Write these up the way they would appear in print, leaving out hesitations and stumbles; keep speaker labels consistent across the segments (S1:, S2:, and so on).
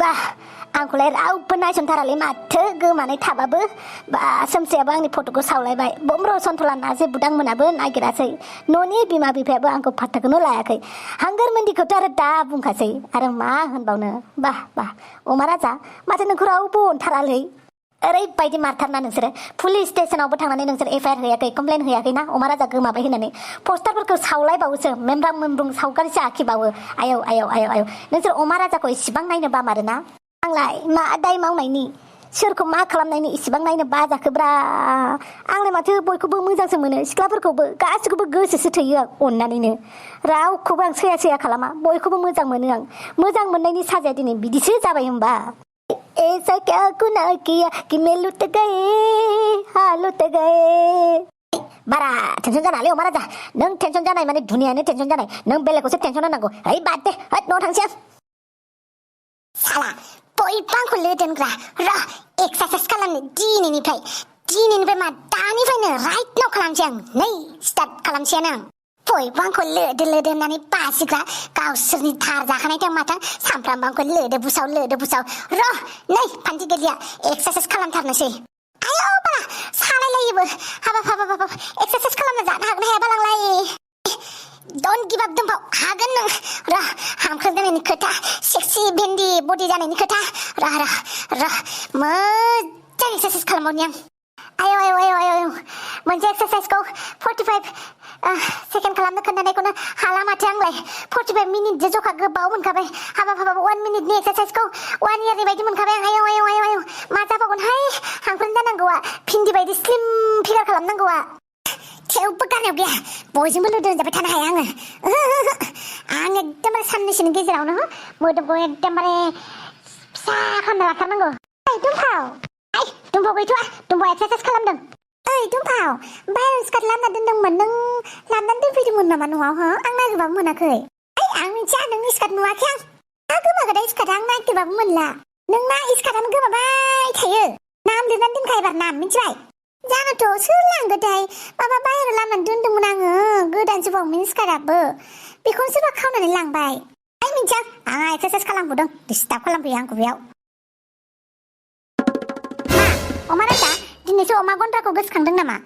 S1: बा आंखौलाय रावबो नायसनथारालै माथो गोमानाय थाबाबो बा सोमस्रियाबो आंनि फट'खौ सावलायबाय बम्र सन्थला नाजे बुदांमोनाबो नागिरासै न'नि बिमा बिफायाबो आंखौ फात्ताखौनो लायाखै हांगोर मोन्दिखौथ' आरो दा बुंखासै आरो मा होनबावनो बा अमा राजा माथो नोंखौ रावबो अनथारालै ओरैबायदि मारथारना नोंसोरो पुलिस स्टेसनावबो थांनानै नोंसोर एफआइआर होयाखै कमप्लेन होयाखैना अमा राजा गोमाबाय होननानै पोस्टारफोरखौ सावलायबावोसो मेमब्रां मेमब्रुं सावगारिसो आखिबावो आयौ आयौ आयौ आयौ नोंसोर अमा राजाखौ इसिबां नायनो बामारोना आंलाय मा दाय मावनायनि सोरखौ मा खालामनायनि इसिबां नायनो बाजाखोब्रा आंलाय माथो बयखौबो मोजांसो मोनो सिख्लाफोरखौबो गासिखौबो गोसोसो थोयो आं अननानैनो रावखौबो आं सैया खालामा बयखौबो मोजां मोनो आं मोजां मोननायनि साजाया दिनै बिदिसो जाबाय होमबा ऐसा क्या गुनाह किया कि मैं लुट गए हाँ लुट गए बारा टेनसन जानाङालै अमा राजा नों टेनसन जानाय माने दुनियानो टेनसन जानाय नों बेलेगखौसो टेनसन होनांगौ ओइ बाद दे न'आव थांसै आं साला बयबो आंखौ लोदोनग्रा र' एक्सारसाइज खालामनो दिनैनिफ्राय मा दानिफ्रायनो राइट नाव खालामसै आं नै स्टार्ट खालामसैयानो आं बयबो आंखौ लोदो होननानै बासिग्रा गावसोरनि धार जाखानायथां माथां सामफ्रामबो आंखौ लोदो बुसाव र' नै फान्थि गोरलैया एक्सारसाइज खालामथारनोसै आयौ बाला सालायलायोबो हाबाब एक्सारसाइज खालामना जानो हागोन हाया बालांलाय डन्ट गिभ आप दोनफाव हागोन नों र' हामख्रें जानायनि खोथा सेक्सि भेन्डि बडि जानायनि खोथा र' मोजां एक्सारसाइज खालामबावनि आं आयौ मोनसे एक्सारसाइजखौ 45 सेकेन्ड खालामनो खोन्थानायखौनो हाला माथो आंलाय 45 मिनिटसो जखा गोबाव मोनखाबाय हाबाब 1 मिनिटनि एक्सारसाइजखौ 1 इयारनि बायदि मोनखाबाय आं आयौ मा जाबावगोनहाय हांख्रें जानांगौआ भिन्डि बायदि स्लिम फिगार खालामनांगौआ थेवबो गारनायाव गैया बयजोंबो लोदो होनजाबाय थानो हाया आङो आं एकदमबारे साननैसोनि गेजेरावनो मोदोमखौ एकदमबारे फिसा खालामना लाथारनांगौ दुमफाव गैथ'आ दुमफाव एक्सारसाइज खालामदों ओइ दुमफाव बाहेराव स्कार्ट लामना दोनदोंमोन नों लामनानै दोनफैदोंमोन नामा न'आव हो आं नागिरबाबो मोनाखै आं मिथिया नोंनि स्कार्ट नुवाखै आं गोमागोदाय स्कार्ट आं नागिरबाबो मोनला नोंना स्कार्टआनो गोमाबाय थायो नाम लिरनानै दोनखायो एबार नाम मिथिबाय जानोथ' सोर लांगोथाय माबा बाहेराव लामनानै दोनदोंमोन आङो गोदानसो बावमोन स्कार्टआबो बेखौनो सोरबा खावनानै लांबाय आं मिथिया आंहा एक्सारसाइज खालामबोदों डिस्टार्ब खालामफैयो आंखौ बेयाव अमा राजा दिनैसो अमा गन्द्राखौ गोसोखांदों नामा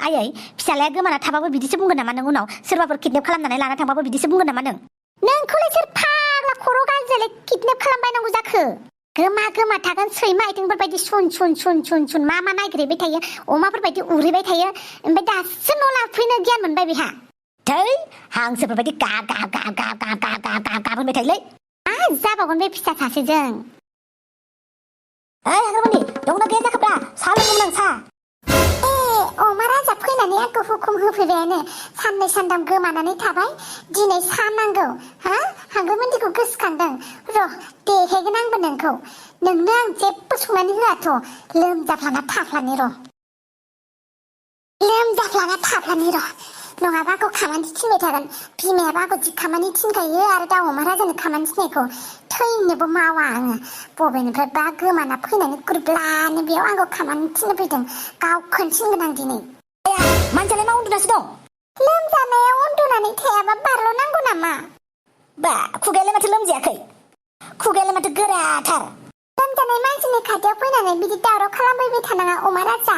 S1: आयै फिसालाया गोमाना थाबाबो बिदिसो बुंगोन नामा नों उनाव सोरबाफोर किडनेप खालामनानै लाना थांबाबो बिदिसो बुंगोन नामा नोंखौलाय सोर फाग्ला खर' गाज्रिलाय किडनेप खालामबायनांगौ जाखो गोमा थागोन सैमा आइथिंफोर बायदि सुन मा नागिरहैबाय थायो अमाफोर बायदि उरैबाय थायो ओमफ्राय दासो न' लाफैनो गियान मोनबाय बेहा थै हांसोफोर बायदि गाब होनबाय थायोलै मा जाबावगोन बे फिसा सासेजों हाग्रामानि दंना गैया जाखोब्रा साहा लोंगौमोन आं साहा अमा राजा फैनानै आंखौ हुकुम होफैबायानो साननै सानथाम गोमानानै थाबाय दिनै साहा नांगौ हा हाग्रामानिखौ गोसोखांदों र' देखायगोन आंबो नोंखौ नोंनो आं जेबो संनानै होआथ' लोमजाफ्लाना थाफ्लानि र' नङाबा आंखौ खामानि थिनबाय थागोन बिमायाबो आंखौ जि खामानि थिनखायो आरो दा अमा राजानो खामानि थिननायखौ थैनोबो मावा आङो बबेनिफ्राय बा गोमाना फैनानै गुरब्लानो बेयाव आंखौ खामानि थिननो फैदों गावखौनो थिनगोन आं दिनै मानसियालाय मा उन्दुनासो दं लोमजानायाव उन्दुनानै थायाबा बारल'नांगौ नामा बा खुगायालाय माथो लोमजायाखै खुगायालाय माथो गोराथार लोमजानाय मानसिनि खाथियाव फैनानै बिदि दावराव खालामबाय थानाङा अमा राजा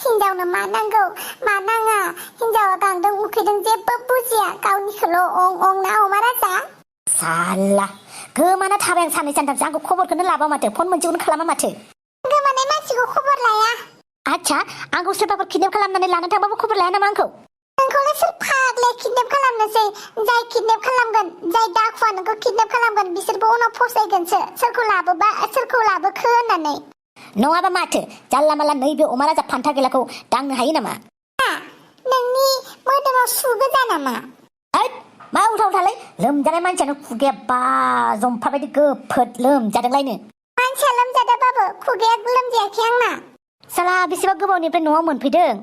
S1: हिनजावनो मा नांगौ मा नाङा हिनजावा गांदों उखैदों जेबो बुजिया गावनिखौल' अं ना अमा राजा साला गोमाना थाबाय आं साननै सानथामसो आंखौ खबरखौनो लाबा माथो फन मोनसेखौनो खालामा माथो गोमानाय मानसिखौ खबर लाया आच्छा आंखौ सोरबाफोर किडनेप खालामनानै लानो थांबाबो खबर लाया नामा आंखौ नोंखौलाय सोर फाग्लाया किडनेप खालामनोसै जाय किडनेप खालामगोन जाय दाखुवा नोंखौ किडनेप खालामगोन बिसोरबो उनाव फसायगोनसो सोरखौ लाबोखो होननानै नङाबा माथो जानला माला नैबे अमा राजा फान्था गेलाखौ दांनो हायो नामा नोंनि मोदोमाव सु गोजा नामा मा उल्था-उल्थालाय लोमजानाय मानसियानो खुगाया बा जम्फा बायदि गोफोद लोमजादोंलायनो मानसिया लोमजादोंबाबो खुगाया लोमजायाखै आंना साला बेसेबा गोबावनिफ्राय न'आव मोनफैदों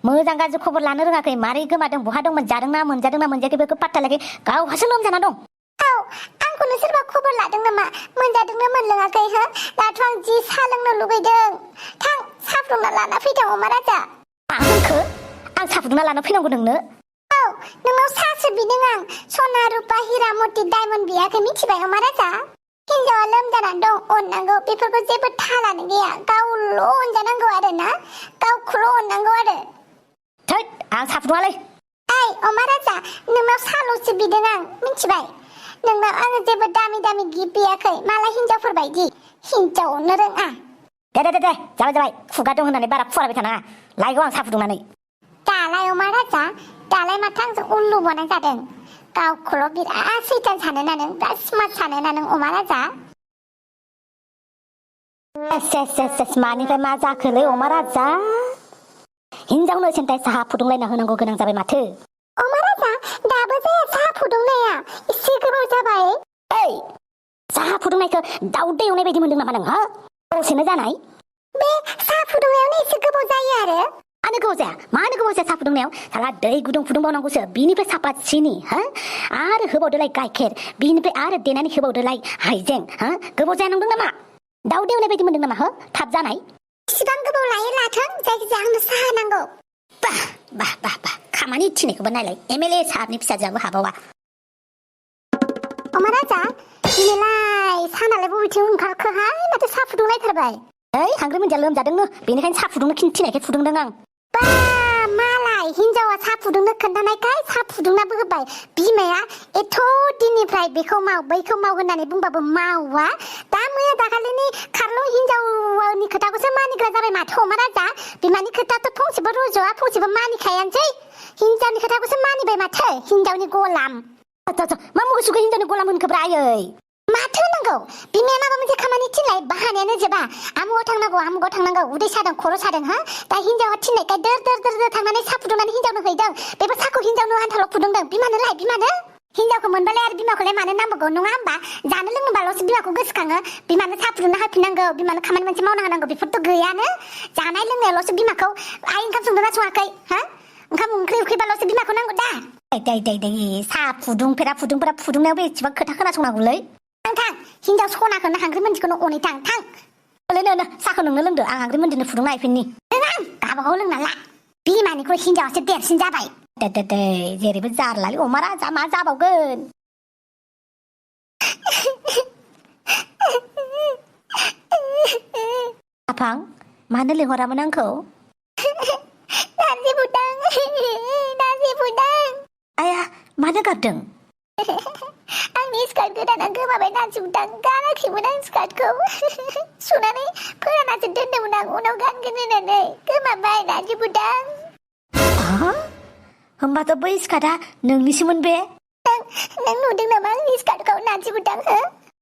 S1: मोजां गाज्रि खबर लानो रोङाखै मारै गोमादों बहा दंमोन जादोंना मोनजायाखै बेखौ पात्ता लायाखै गावहासो लोमजाना दं आंखौनो सोरबा खबर लादों नामा मोनजादोंना मोनलोङाखै हो दाथ' आं जि साहा लोंनो लुगैदों थां साहा फुदुंना लाना फैदों अमा राजा मा होनखो आं साहा फुदुंना लाना फैनांगौ नोंनो नोंनाव साहासो बिदों आं सना रुपा हिरा मति डायमन्ड बियाखै मिथिबाय अमा राजा हिनजावा लोमजानानै दं अननांगौ बेफोरखौ जेबो थालानो गैया गावल' अनजानांगौ आरोना गावखौल' अननांगौ आरो थोद आं साहा फुदुङालै ओइ अमा राजा नोंनाव साल'सो बिदों आं मिथिबाय नोंनाव आङो जेबो दामि दामि गिफ्ट बियाखै मालाय हिनजावफोर बायदि हिनजाव अननो रोङा दे जाबाय खुगा दं होननानै बारा फरायबाय थानाङा लायगौ आं साहा फुदुंनानै दालाय अमा राजा दालाय माथो आंजों उल्लु बनाय जादों गावखौल' बिराद सैतान सानो ना नों बिराद स्मार्ट सानो ना नों अमा राजा एस मानिफ्राय मा जाखोलै अमा राजा हिनजावनो सेन्टाय साहा फुदुंलायना होनांगौ गोनां जाबाय माथो अमा राजा दाबो जाया साहा फुदुंनाया एसे गोबाव जाबाय ओइ साहा फुदुंनायखौ दाउदै एवनाय बायदि मोनदों नामा नों हा दसेनो जानाय बे साहा फुदुंनायावनो एसे गोबाव जायो आरो मानो गोबाव जाया मानो गोबाव जाया साहा फुदुंनायाव साला दै गुदुं फुदुंबावनांगौसो बिनिफ्राय सापात सिनि हा आरो होबावदोलाय गाइखेर बिनिफ्राय आरो देनानै होबावदोलाय हाइजें हा गोबाव जानांदों नामा दाउदै एवनाय बायदि मोनदों नामा हो थाब जानाय इसिबां गोबाव लायो लाथों जायखिजाया आंनो साहा नांगौ बाह खामानि थिनायखौबो नायलाय एमएलए साहाबनि फिसाजोआबो हाबावा अमा राजा दिनैलाय सानालाय बबेथिं ओंखारखोहाय माथो साहा फुदुंलायथारबाय ओइ हांग्रि मोनदिया लोमजादोंनो बेनिखायनो साहा फुदुंनो थिनायखाय फुदुंदों आं बा मालाय हिनजावा साहा फुदुंनो खोन्थानायखाय साहा फुदुंनाबो होबाय बिमाया एथ' दिननिफ्राय बेखौ माव बैखौ माव होननानै बुंबाबो मावा दा मैया दाखालिनि खारलुं हिनजावनि खोथाखौसो मानिग्रा जाबाय माथो अमा राजा बिमानि खोथाथ' फंसेबो रज'आ फंसेबो मानिखायानोसै हिनजावनि खोथाखौसो मानिबाय माथो हिनजावनि गलाम मा मुगुसुगु हिनजावनि गलाम होनखोब्रा आयै माथो होनांगौ बिमाया माबा मोनसे खामानि थिनलाय बाहानायानो जोबा आमुगाव थांनांगौ उदै सादों खर' सादों हा दा हिनजावा थिननायखाय दर थांनानै साहा फुदुंनानै हिनजावनो हैदों बेबो साहाखौ हिनजावनो आन्थाल' फुदुंदों बिमानो हिनजावखौ मोनबालाय आरो बिमाखौलाय मानो नांबावगौ नङा होमबा जानो लोंनोबाल'सो बिमाखौ गोसोखाङो बिमानो साहा फुदुंना होफिननांगौ बिमानो खामानि मोनसे मावना होनांगौ बेफोरथ' गैयानो जानाय लोंनायावल'सो बिमाखौ आइ ओंखाम संदोंना सङाखै हा ओंखाम ओंख्रि उखैबाल'सो बिमाखौ नांगौ दा दै साहा फुदुंनायावबो एसेबां खोथा खोनासंनांगौलै थां हिनजाव सनाखौनो हांग्रि मोनदिखौनो अनै थां ओरैनो साहाखौ नोंनो लोंदो आं हांग्रि मोनदिनो फुदुंना हैफिननि गावबागाव लोंना ला बिमानिख्रुइ हिनजावासो देरसिन जाबाय दे जेरैबो जारलालै अमा राजा मा जाबावगोन आफां मानो लिंहरामोन आंखौ नारजि बुदों आया मानो गाबदों आंनि स्कार्ट गोदाना गोमाबाय नारजि बुदां गानाखैमोन आं स्कार्टखौ सुनानै फोरानासो दोनदोंमोन आं उनाव गानगोन होननानै गोमाबाय नारजि बुदां होमबाथ' बै स्कार्टआ नोंनिसोमोन बे नों नुदों नामा आंनि स्कार्टखौ नारजि बुदां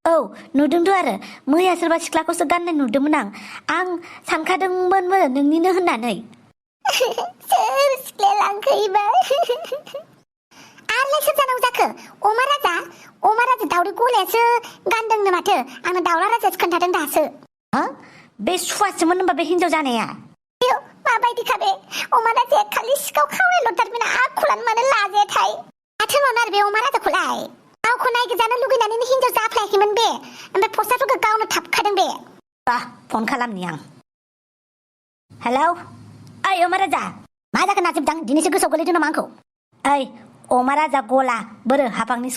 S1: औ नुदोंथ' आरो मैया सोरबा सिख्लाखौसो गाननाय नुदोंमोन आं सानखादोंमोन नोंनिनो होननानै सोर सिख्लाया लांखैबा आरोलाय सोर जानांगौ जाखो अमा राजा दावदै गलायासो गानदोंनो माथो आंनो दावला राजासो खोन्थादों दासो बे सुवासोमोन होनबा बे हिनजाव जानाया माबायदिखा बे अमा राजाया खालि सिखाव खावनायल'थारमोन आखलानो मानो लाजायाथाय माथो मावनो आरो बे अमा राजाखौलाय गावखौ नायगिरजानो लुगैनानैनो हिनजाव जाफ्लायाखैमोन बे ओमफ्राय पस्टारफोरखौ गावनो थाबखादों बे फन खालामनि आं हेलौ ओइ अमा राजा मा जाखो नाजोबदां दिनैसो गोसोआव गोलैदों नामा आंखौ ओइ अमा राजा गला बोरो हाफांनि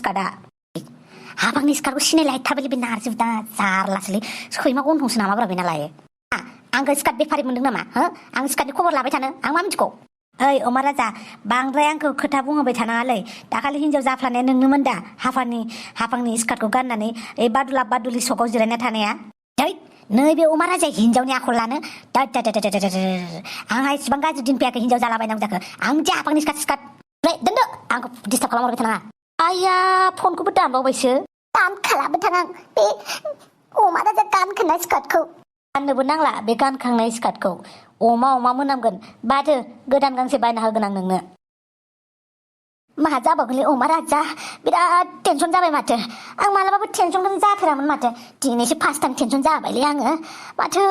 S1: स्कार्टखौ सिनायलायथारबायलै बे नारजिबदां जारलासोलै सैमा गन्थंसो नामाब्रा बेनालाय आंखौ स्कार्ट बेफारि मोनदों नामा हो आं स्कार्टनि खबर लाबाय थानो आं मा मिथिगौ ओइ अमा राजा बांद्राय आंखौ खोथा बुंहोबाय थानाङालै दाखालि हिनजाव जाफ्लानाया नोंनोमोन दा हाफांनि स्कार्टखौ गाननानै ओइ बादुलि सकआव जिरायना थानाया नैबे अमा राजाया हिनजावनि आखल लानो आंहा इसिबां गाज्रि दिन फैयाखै हिनजाव जालाबायनांगौ जाखो आं जे हाफांनि स्कार्ट दोनदो आंखौ डिस्टार्ब खालामहरबाय थानाङा आइया फनखौबो दानबावबायसो दानखालाबो थां आं बे अमा राजा गानखानाय स्कार्टखौ गाननोबो नांला बे गानखांनाय स्कार्टखौ अमा मोनामगोन बाथो गोदान गांसे बायना होगोन आं नोंनो मा जाबावगोनलै अमा राजा बिराद टेनसन जाबाय माथो आं मालाबाबो टेनसनखौनो जाफेरामोन माथो दिनैसो फार्स्ट टाइम टेनसन जाबायलै आङो माथो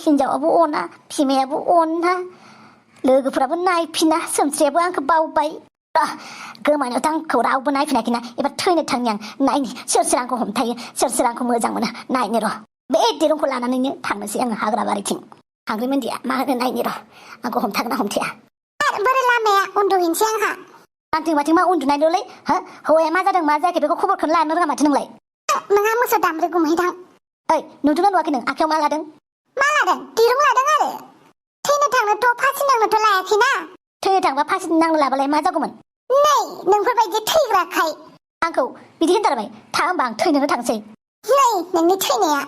S1: हिनजावाबो अना बिमायाबो अना लोगोफोराबो नायफिना सोमस्रियाबो आंखौ बावबाय गोमानायावथ' आंखौ रावबो नायफिनाखैना एबार थैनो थांनि आं नायनि सोर आंखौ हमथायो सोर आंखौ मोजां मोनो नायनो र' बे दिरुंखौ लानानैनो थांनोसै आङो हाग्रा बारिथिं हांग्रि मोनदिया मा होनो नायनि र' आंखौ हमथागोना हमथाया बोरै लामाया उन्दुहैनोसै आंहा आंथिं माथिं मा उन्दुनायल'लै हो हौवाया मा जादों मा जायाखै बेखौ खबरखौनो लानो रोङा माथो नोंलाय
S2: नोंहा मोसौ दामब्रि गुमहैदां
S1: ओइ नुदोंना नुवाखै नों आखायाव मा लादों
S2: मा लादों दिरुं लादों आरो थैनो थांनोथ' फासि नांनोथ' लायाखैना
S1: थैनो थांबा फासि नांनो लाबालाय मा जागौमोन
S2: नै नोंफोरबायदि थैग्राखाय
S1: आंखौ बिदि होनथारबाय था होमबा आं थैनोनो थांसै
S2: नै नोंनि थैनाया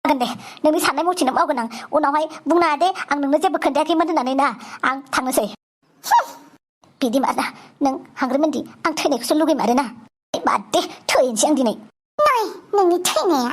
S1: जागोन दे नोंनि साननाय मथिनो मावगोन आं उनावहाय बुंनाङा दे आं नोंनो जेबो खोन्थायाखैमोन होननानै ना आं थांनोसै बिदि माना नों हांग्रिमोनदि आं थैनायखौसो लुगैमारोना बाद दे थैनोसै आं दिनै
S2: नै नोंनि थैनाया